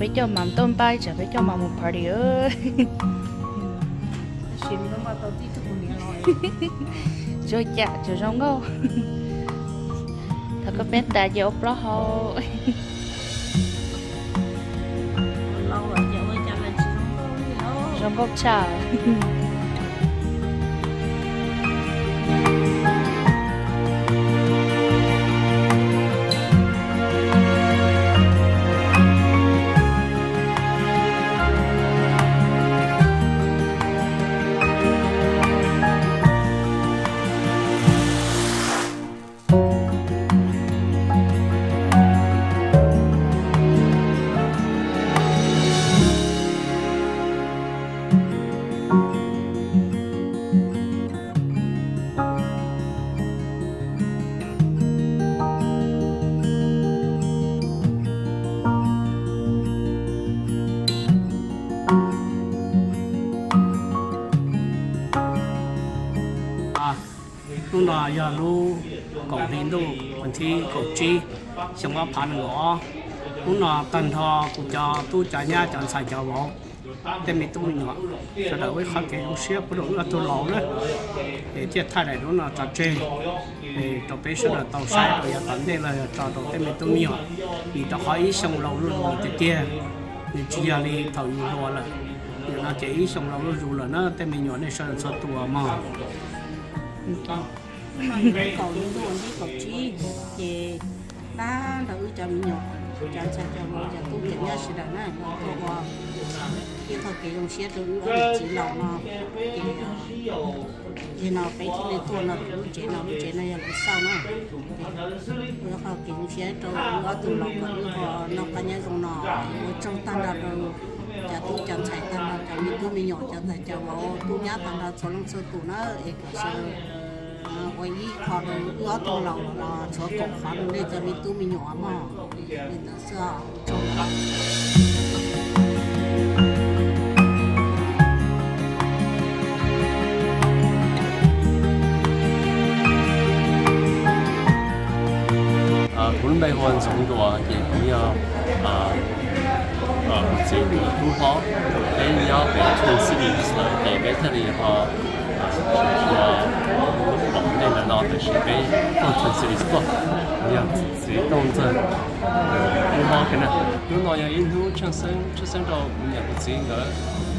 Peb coj mam tuaj npaj tsam peb coj mam mus party. Tsuas cam tsuas zoo nkauj. Thaum koj peb tas ces ua plaub hau. Zoo nkauj tshaj. Hnub no yog lub kaum hli ntuj, vas thib kaum tsib, xyoo ob phav nees nkaum ob. Hnub no tag nrho kuv cov tub cov nyab cov ntxhais cov vauv, tej me tub me nyuam, sawv daws ua ib qho kev zoo siab pub rau wb ob tug laus na, es thiaj thaij daim duab no tso tseg rau peb sawv daws tau saib rau yav tom ntej los yog tso rau tej me tub me nyuam, vim rau qhov ib xyoo laus zuj zus tiag tiag, nws tsis yog li thaum yus hluas lawm. Nim no ces ib xyoo laus zuj zus lawm na tej me nyuam nej sawv daws txhua tus mog. Kaum hli ntuj vas thib kaum tsib, ces dab nrog wb cov me nyuam, cov ntxhais cov vauv cov tub cov nyab sawv daws na los tuaj ua ib qho kev zoo siab rau wb ob niam txiv laus no. Ces no peb thiaj li tuaj no rau lub tsev no, lub tsev no yog lawv xauj na. Ua ib qho kev zoo siab rau wb ob tug laus kom wb ho noj qab nyob zoo no. Ua tsaug tag nrho rau cov tub cov ntxhais tag nrho cov me tub me nyuam cov ntxhais cov vauv tub nyab tag nrho txhua leej txhua tus na, es kom sawv daws ua ib qho rau wb ob tug laus los tshuav kaum qhov rau nej cov me tub me nyuam mog. Li ntawd xwb os. Kuv lub npe hu ua Ntxoov Duas ces kuv yog kuv txiv tus tub hlob. Peb nyob pem Twin Cities lawm ces peb thiaj li ho ua pom nej ntawm no, tab sis peb tuaj Twin Cities tuaj. Kuv yog txiv Tooj Ntxawg tus tub hlob kiag na. Hnub no yog ib hnub tshwj xeeb, tshwj xeeb rau kuv niam kuv txiv nkawd.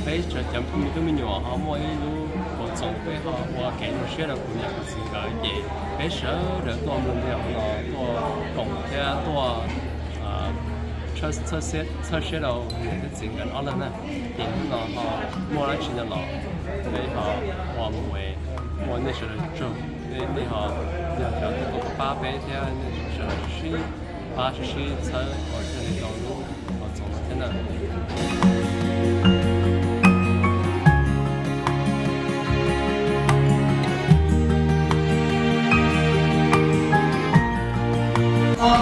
Peb cov me tub me nyuam ho muaj ib lub hauv txoos peb ho ua kev zoo siab rau kuv niam kuv txiv nkawd ces peb sawv daws tuaj nplog ntiag no tuaj koom thiab tuaj txhawb siab rau niam thiab txiv nkawd ob leeg na. Ces hnub no ho muaj dab tsi no los peb ho ua mus es muaj nej sawv daws tsaug, nej ho yog cov tuaj pab peb thiab nej sawv daws sib pab sib txhawb ua thiaj li tau lub hauv txoos no thiab na.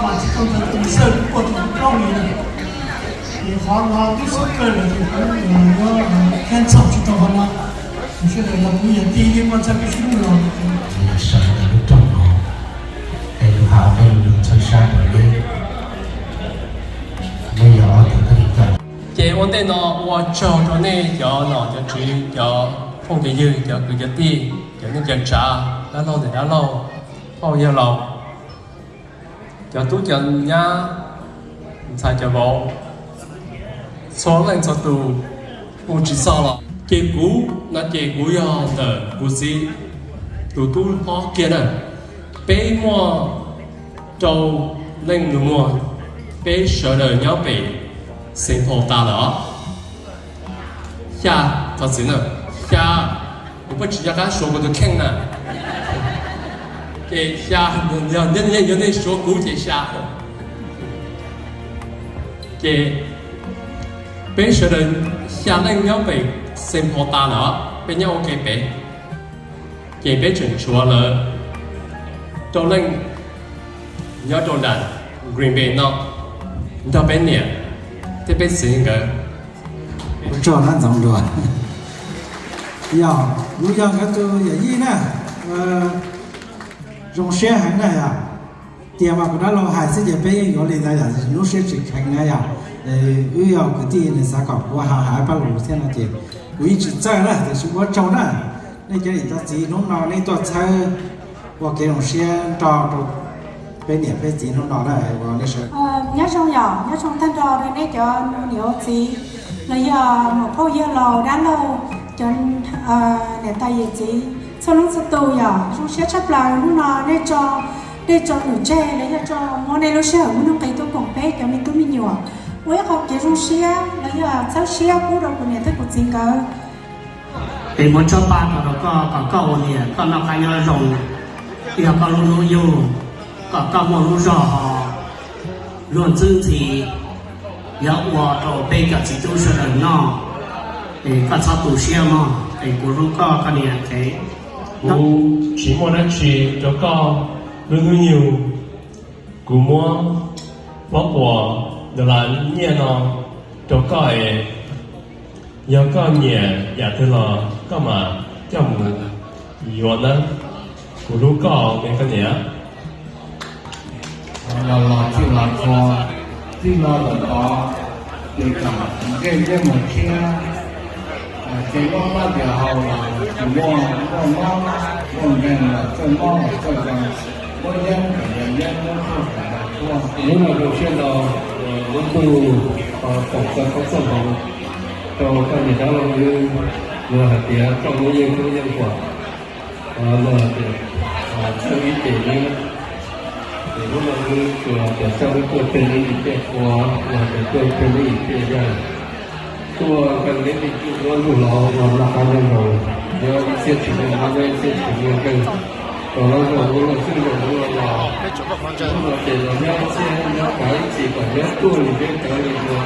Mas tsis tau ntawd tus xawj kuj ua tus plooj li na. Ces qhov no twb xub kawg lawm ces kuv yuav cancel tsis tau qhov no. Tus sawv daws los kuv yog tij yeej muaj txhawb peb sib hlub los. Sawv daws lub rooj no, peb lub hauv peb lub txhawb sab rau peb, peb yog ob tug tib neeg. Ces ua ntej no ua tsaug rau nej cov nom cov tswv, cov phooj cov ywg, cov kwv cov tij, cov neej cov tsav, dab laug ntawm dab laug, phauj yawg laus, cov tub cov nyab, ntxhais cov vauv, txhua leej txhua tus hu tsis txog los. Ces kuv no ces kuv yog ntawm kuv txiv tus tub hlob kiag na. Peb muaj rau leej nus muag, peb sawv daws nyob pem Saint Paul tas lawm os. Xya, thov txim na, xya, kuv pheej tsis nco qab suav kuv tus kheej na. Ces xya, yog nej suav kuv ces xya. Ces peb sawv daws xya leej nyob pem Saint Paul tas lawm os, peb nyob ua ke pem. Ces peb tseem tshuav lawv rau leej nyob rau nram Green Bay no nrog peb niam thiab peb txiv nkawd. Ua tsaug na Ntxoov Duas. Yog, kuv yog nkawd tus yawm yij na, zoo siab heev na yog. Tias mas kuv dab laug hais xwb ces peb yeej yuav li ntawd yom, lub siab tsis kheev na yom. Wb yog kwv tij nws xav kom kuv hais hais paj lug thiab no ces kuv yeej tsis txawj na, tiam sis ua tsaug na. Nej cov niam cov txiv hnub no nej tuaj txhawb ua kev zoo siab nrog rau peb niam peb txiv hnub no na. Nyob zoo yom, nyob zoo tag nrho rau nej cov niam txiv los yog muam phauj yawg laus dab laug, cov niam tais yawm txiv txhua leej txhua tus yom, zoo siab tshaj plaws hnub no nej tso, nej tso nws tseg los yog tso muab nej lub sij hawm muaj nuj nqis tuaj koom peb cov me tub me nyuam ua ib qho kev zoo siab los yog txhawb siab pub rau kuv niam thiab kuv txiv nkawd. Es muab tsob paj no rau koj kom koj ua niam koj noj qab nyob zoo, yog koj lub hnub yug, kom koj muaj lub zog hos luag ntxwb ntxhi, yog ua rau peb cov txiv tub sawv daws noj. Es koj txhob tu siab mog, es kuv hlub koj koj niam es kuv tsis muaj dab tsi rau koj lub hnub yug. Kuv muab plaub puas dollar nyiaj no rau koj es yog koj nyiam yam twg los koj mam coj mus yuav nawb. Kuv hlub koj me koj niam. Los los txij los txhua, txij no lawm tod, ces kom nqe ntiaj mus tshiab, ces muaj paj tias haus los tsis muaj, muaj mob muaj nkeeg los txawj mob los txawj zoo, muab yeeb kom yog yeeb, muab tshuaj kom yog tshuaj. Hnub no zoo siab ntau, muab tug foom koob txoj hmoov rau koj niam dab laug wb, luag hais tias koj muaj yeej kub yeej huam, luag hais tias txawj ib ce nawb. Ces hnub no wb tsuas hais tias coj wb tuaj peb lub ib ce ua, luag hais tias tuaj peb lub ib ce yawg, tuaj kawg neb me tub duab ntuj los ua noj qab nyob zoo, nyob ib txhiab tsis muaj mob, nyob ib txhiab tsis muaj nkeeg, kom los zoo ua luag xwb zoo ua los, hnub no ces los nyob ib txhiab nyob kav ib txhis kom nyob tuaj li peb cov li ua.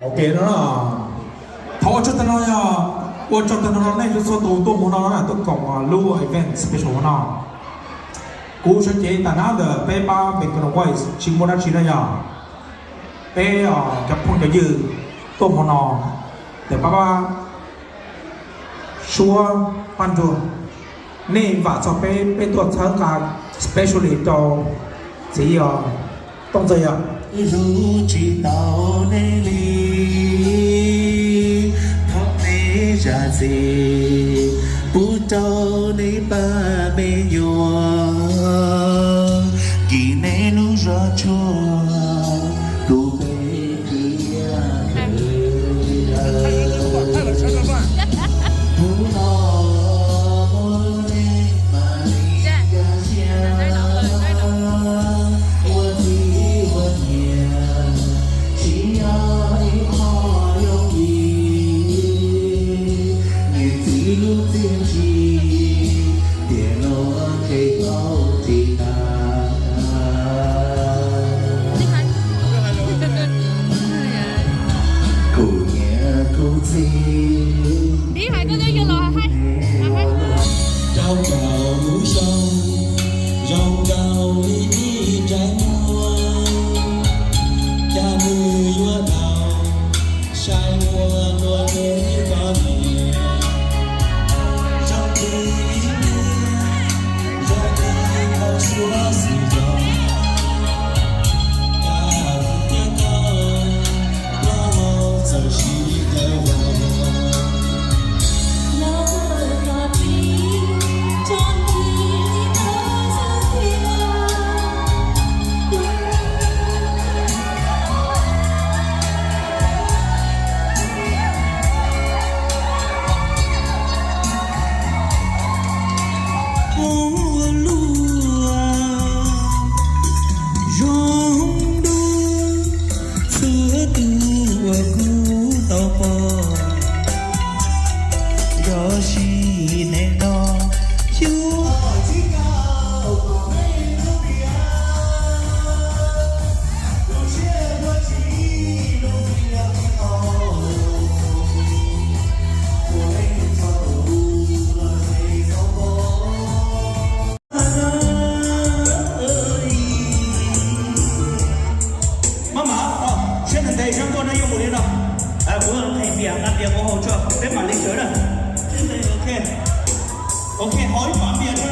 Ok no, thov ua tsaug tag nrho, ua tsaug tag nrho nej txhua tus tuaj hmo no tuaj koom lub event special hmo no. Kuv sawv cev tag nrho ntawm peb pab Bangkok Voice tsis muaj dab tsi na yog peb cov phooj cov ywg tuaj hmo no, Ntawm pab pab suab Paj Nruag, nej vam txog peb, peb tuaj txhawb nqa specially rau txiv os Tooj Txawj yog. Hlub tsis tau nej li, thov nej zam txim pub rau nej pab me nyuam, kis nej lub zog tsuag, tus peb thiab hnub no muaj nej mam li nkag siab, ua txiv ua niam tsis yog ib qho yooj yim, niam txiv lub txiaj ntsig tiam no qheb tau tsis tas. Kuv niam kuv txiv, rau kaum lub xyoo zoo nkaus li ib ntsais muag, cas nws yuav tau sai ua luaj li koj niam. Zoo li ib niam, zoo li tau suav xwm zos, cas kuv thiab koj plaub hau txawm sib daws los. Ua luaj zoo dua txhua tus uas kuv tau pom, yog sim neej no xyuas Maj mam, siab ntev ntev sab ntuj no yuav mus li no. Kuv qhia npias nqa npias mus hauv tso peb mam li sawv na. Ok, haus ib pas npias tso.